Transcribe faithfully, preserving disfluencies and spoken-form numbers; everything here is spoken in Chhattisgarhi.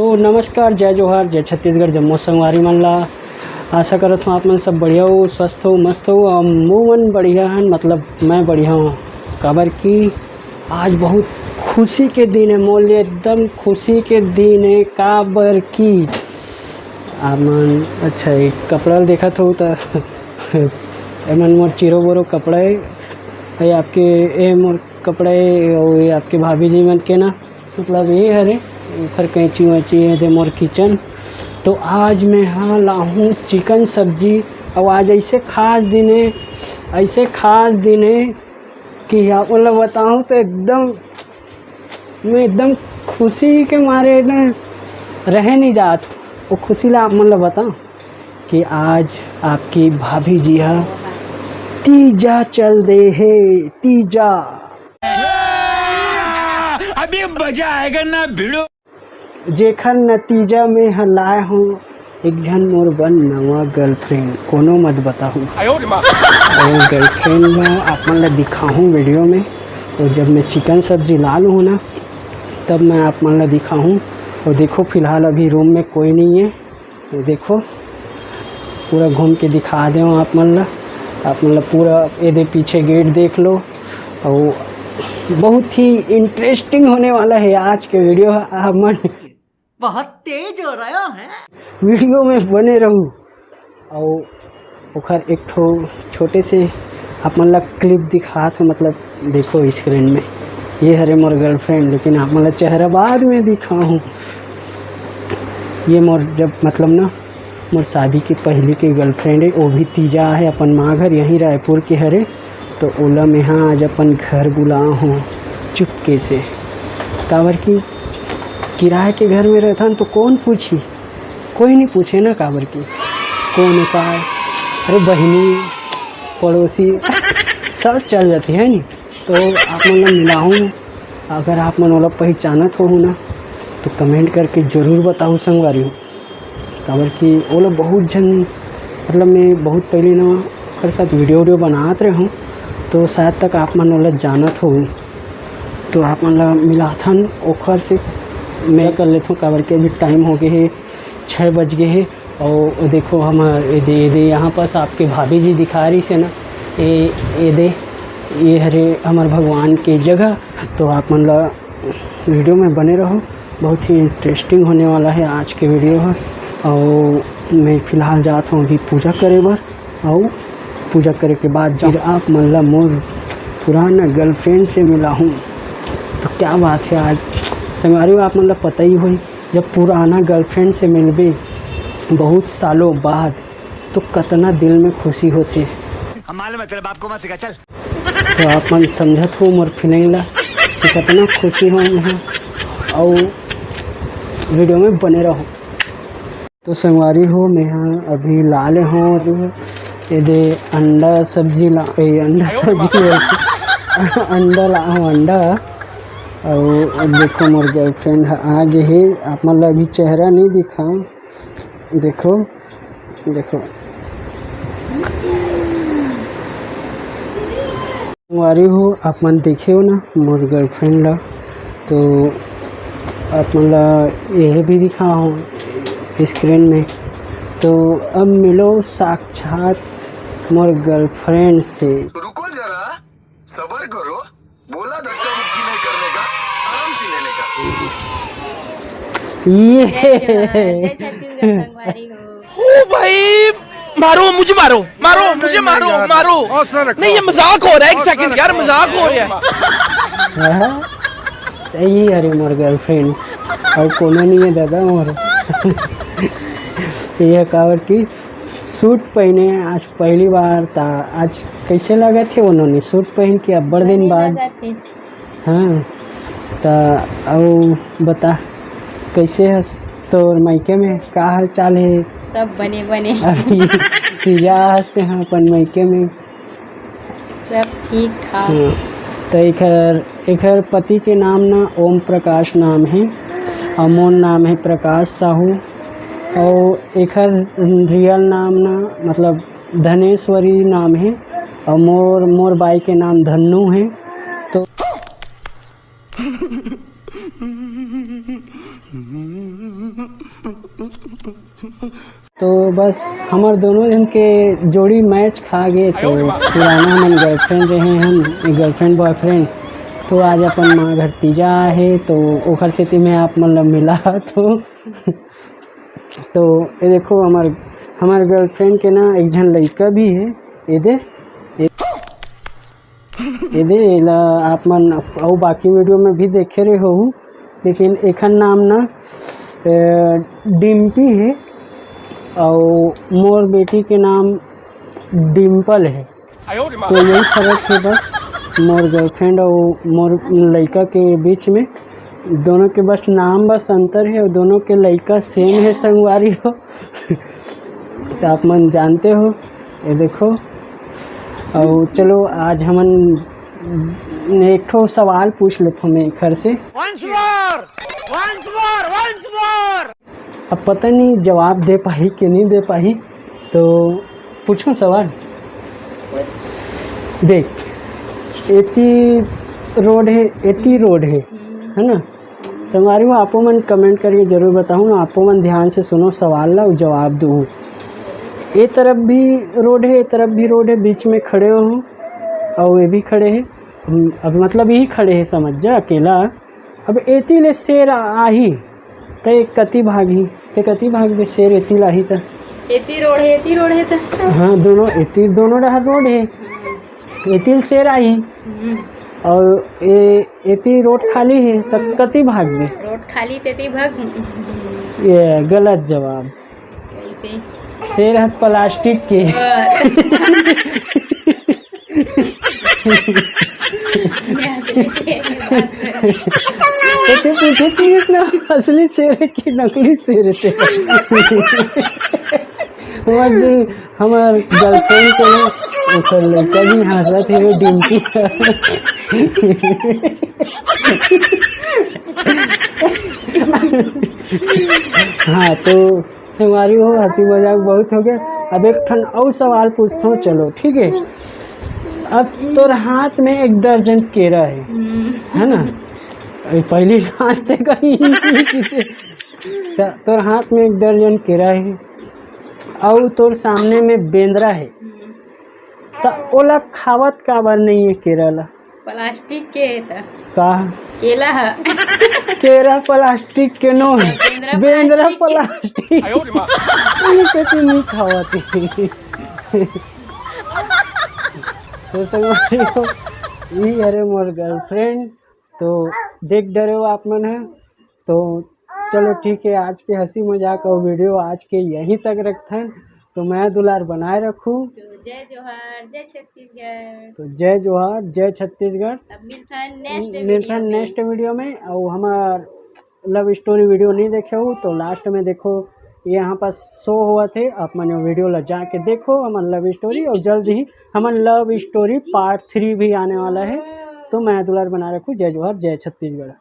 तो नमस्कार, जय जोहार, जय छत्तीसगढ़, जम्मो संगवारी मन ला। आशा करत हूँ आप मन सब बढ़िया हो, स्वस्थ हो, मस्त हो। अउ मुमन बढ़िया हन, मतलब मैं बढ़िया हूँ, काबर कि आज बहुत खुशी के दिन है, मोर लिए एकदम खुशी के दिन है, काबर कि आप मन अच्छा एक कपड़ा ल देखत हो त एमन मोर चिरो बोरो कपड़ा है, ये आपके, ये मोर कपड़ा है, अउ ये आपके भाभी जी मन के ना, मतलब ये हरे ओखर कैंची वैची, ये दे मोर किचन। तो आज मैं हा लाहूँ चिकन सब्जी, अउ आज ऐसे खास दिन है, ऐसे खास दिन है कि आप मतलब बताऊँ तो एकदम मैं एकदम खुशी के मारे ना रहे नहीं जात। वो खुशी ला आप मन ला बताऊँ कि आज आपकी भाभी जी हा तीजा चल दे हे, तीजा। अभी मजा आएगा ना भिड़ो। जेखर नतीजा में ह लाए हूँ एक झन मोर बर नवा गर्लफ्रेंड, कोनो मत बताहू। अउ गर्लफ्रेंड ला आप मन ला दिखाहूँ वीडियो में। तो जब मैं चिकन सब्जी ला लूँ ना, तब मैं आप मन ला दिखाहूँ। और देखो, फिलहाल अभी रूम में कोई नहीं है। ये देखो, पूरा घूम के दिखा दे हूँ आप मन ला। आप मन ला पूरा ये दे पीछे गेट देख लो। और बहुत ही इंटरेस्टिंग होने वाला है आज के वीडियो। आप मन बहुत तेज हो रहा है। वीडियो में बने रहू। और ओखर एक ठो छोटे से आप मन ला क्लिप दिखात हो, मतलब देखो स्क्रीन में, ये हरे मोर गर्लफ्रेंड, लेकिन आप मन ला चेहरा बाद में दिखाहूँ। ये मोर जब मतलब ना मोर शादी के पहले के गर्लफ्रेंड है, वो भी तीजा है, अपन माँ घर यहीं रायपुर के हरे। तो ओला मेहा आज अपन घर बुला हूँ चुपके से, काबर कि किराए के घर में रहथन तो कौन पूछी, कोई नहीं पूछे ना, काबर कि कौन है का है, अरे बहिनी पड़ोसी सब चल जाती है नी। तो आप मन ला मिलाहूँ, अगर आप मन ओला पहचानत होहू ना तो कमेंट करके ज़रूर बताहू संगवारी हो, काबर कि ओला बहुत झन, मतलब मैं बहुत पहले ना ओकर साथ वीडियो वीडियो बनात रहे हूँ, तो शायद तक आप मन ओला जानत होहू। तो आप मन ला मिलाथन ओखर से, मैं कर लेथूँ, काबर कि अभी टाइम हो गए है, छः बज गए है। और देखो हमर ये दे, ये दे यहाँ पास आपके भाभी जी दिखा रही से ना, ये, ये दे, ये हरे हमर भगवान के जगह। तो आप मन ला वीडियो में बने रहो, बहुत ही इंटरेस्टिंग होने वाला है आज के वीडियो ह। और मैं फिलहाल जात हूँ अभी पूजा करे बर, और पूजा करे के बाद फिर आप मन ला मोर पुराना गर्लफ्रेंड से मिलाहूँ। तो क्या बात है आज संगवारी हो, आप मन ला पता ही होई, जब पुराना गर्लफ्रेंड से मिलबे बहुत सालों बाद तो कतना दिल में खुशी होथे। हम मालूम है तेरे बाप को मत सिखा, चल। तो आप मन समझत हो मोर फीलिंग ला कि कतना खुशी हो मैं, और वीडियो में बने रहो। तो संगवारी हो, मैं हा अभी ला ले हूँ ये दे अंडा सब्जी ला, ए, अंडा सब्जी बोलते, अंडा ला हूँ, अंडा। और देखो मोर गर्लफ्रेंड ह आ गे हे, आप मन ला अभी चेहरा नहीं दिखाऊँ। देखो, देखो। संगवारी हो, आप मन देखे हो ना मोर गर्लफ्रेंड ला, तो आप मन ला यह भी दिखा हो स्क्रीन में। तो अब मिलो साक्षात मोर गर्लफ्रेंड से। रुको जरा, सबर करो, बोला धक्का मुक्की नहीं करने का, आराम से लेने का। ये जय जोहार, जय छत्तीसगढ़ संगवारी हो। ओ भाई, मारो मुझे, मारो, मारो नहीं, मुझे, नहीं, मारो, यार, मारो। हौसला रखो। नहीं, ये मजाक हो रहा है, एक हौसला सेकंड यार, रखो। मजाक हो रहा है। हाँ, तो ये हरे मोर गर्लफ्रेंड, और कोनो नहीं है दादा मोर। तो ये काबर की सूट पहने आज पहली बार, ता आज कैसे लगा थे उन्होंने सूट पहन के अब्बड़ दिन बढ़िया बाद? लगा थे। हाँ, त अउ बता, कैसे हस तोर मायके में? का हाल चाल है? सब बने बने। अभी तीजा हस ते, हाँ, अपन मायके में। सब ठीक ठाक। हाँ, त एखर, एखर पति के नाम ना ओम प्रकाश नाम है, अउ मोर नाम है प्रकाश साहू, अउ एखर रियल नाम ना, मतलब, धनेश्वरी नाम है, अउ मोर, मोर बाई के नाम धन्नू है। तो तो बस हमर दोनों जन के जोड़ी मैच खा गे, तो पुराना हमन गर्लफ्रेंड रहे हन, गर्लफ्रेंड बॉयफ्रेंड, तो आज अपन माँ घर तीजा आहे, तो ओखर सेती मैं आप मन ला मिलात हों। तो ये देखो, हमर हमर गर्लफ्रेंड के ना एक झन लइका भी है, ये दे, ये, ये दे, एला आप मन अउ बाकी वीडियो में भी देखे रहे हो, लेकिन एखर नाम ना, ए, डिम्पी है, अउ मोर बेटी के नाम डिम्पल है। तो यही फर्क है बस, मोर गर्लफ्रेंड अउ मोर लइका के बीच में। दोनों के बस नाम, बस अंतर है, अउ दोनों के लइका सेम है, संगवारी हो। तो आप मन जानते हो, ये देखो। अउ चलो, आज हमन एक ठो सवाल पूछ लेथों मैं एखर से। Once more, once more, once more। अब पता नहीं जवाब दे पाही कि नहीं दे पाही, तो पूछूं सवाल। देख, एती रोड है, एती रोड है, है ना? संगवारी हो, आपो मन कमेंट करके जरूर बताहू ना, आपो मन ध्यान से सुनो सवाल ला अउ जवाब दू। ए तरफ भी रोड है, ए तरफ भी रोड है, बीच में खड़े हो अउ ये भी खड़े है। हम, अब मतलब यही खड़े है, समझ जा अकेला। अब एती ले शेर आ-, आही, त ये कति भागही, ते कति भागबे शेर एती ले आही त? एती रोड है, एती रोड है त। हाँ, दोनों एती, दोनों डहर रोड है। एती ले शेर आही हम्म। अउ ए, एती रोड खाली है, त कति भागबे? रोड खाली, तेती भाग। ये गलत जवाब। कैसे? शेर ह प्लास्टिक के। मैं असली शेर की बात कर रही हूँ। तो तू पूछे चीज ना, असली शेर है कि नकली शेर है तेरा? हमर, हमर गर्लफ्रेंड के ना, ओकर लड़का भी हंसत है, वो डिम्पी। हाँ, तो संगवारी हो, हंसी मजाक बहुत हो गया। अब एक ठन अउ सवाल पूछथों, चलो, ठीक है। अब तोर हाथ में एक दर्जन केरा है, है ना? अरे, पहली लास्ट से कहीं। त-, तोर हाथ में एक दर्जन केरा है, अउ तोर सामने में बेंदरा है, त ओला खावत काबर नहीं है केरा ला? प्लास्टिक के हे त। का? केला ह। केरा प्लास्टिक के नो हे। बेंदरा बेंदरा प्लास्टिक के। प्लास्टिक। आयो रे माँ। इसे तो नहीं खावत हे। तो संगवारी हो, ई हरे मोर गर्लफ्रेंड। तो देख डरे हो आप मन ह। तो चलो ठीक है, आज के हंसी मजाक अउ वीडियो आज के यहीं तक रखथन। तो मया दुलार बनाए रखू। तो जय जोहार, जय छत्तीसगढ़। तो जय जोहार, जय छत्तीसगढ़। अब मिलथन नेक्स्ट मिलथन वीडियो में। नेक्स्ट वीडियो में। अउ हमार लव स्टोरी वीडियो नहीं देखे हो तो लास्ट में देखो, यहाँ पर शो होवत हे, आप मन वीडियो ला जाके देखो, हमार लव स्टोरी। अउ जल्द ही हमार लव स्टोरी पार्ट थ्री भी आने वाला है। तो मया दुलार बनाए रखू। जय जोहार, जय छत्तीसगढ़।